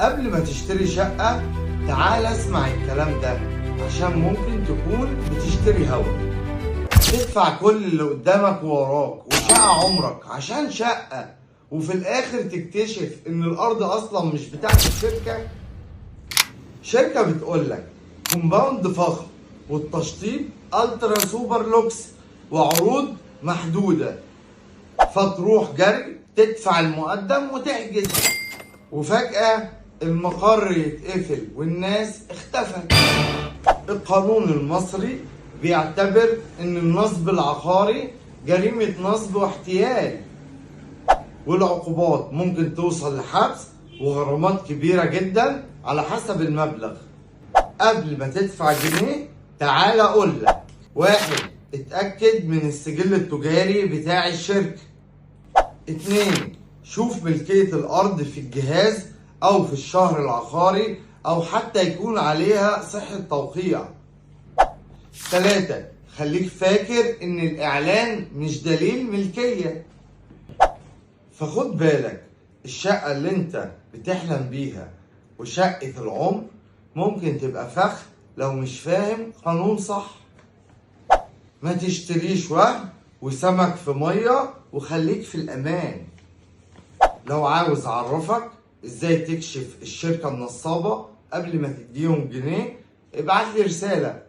قبل ما تشتري شقة تعال اسمع الكلام ده، عشان ممكن تكون بتشتري هوا. تدفع كل اللي قدامك ووراك وشقة عمرك عشان شقة، وفي الاخر تكتشف ان الارض اصلا مش بتاعت الشركة. شركة بتقولك compound فخم والتشطيب ultra super lux وعروض محدودة، فتروح جري تدفع المقدم وتحجز، وفجأة المقر يتقفل والناس اختفت. القانون المصري بيعتبر ان النصب العقاري جريمة نصب واحتيال، والعقوبات ممكن توصل لحبس وغرامات كبيرة جدا على حسب المبلغ. قبل ما تدفع جنيه تعال اقولك: 1، اتأكد من السجل التجاري بتاع الشركة. 2، شوف ملكية الأرض في الجهاز أو في الشهر العقاري، أو حتى يكون عليها صحة توقيع. 3، خليك فاكر إن الإعلان مش دليل ملكية. فخد بالك، الشقة اللي انت بتحلم بيها وشقة العمر ممكن تبقى فخ لو مش فاهم قانون صح. ما تشتريش وهم وسمك في مية، وخليك في الأمان. لو عاوز أعرفك إزاي تكشف الشركة النصابة قبل ما تديهم جنيه، ابعت لي رسالة.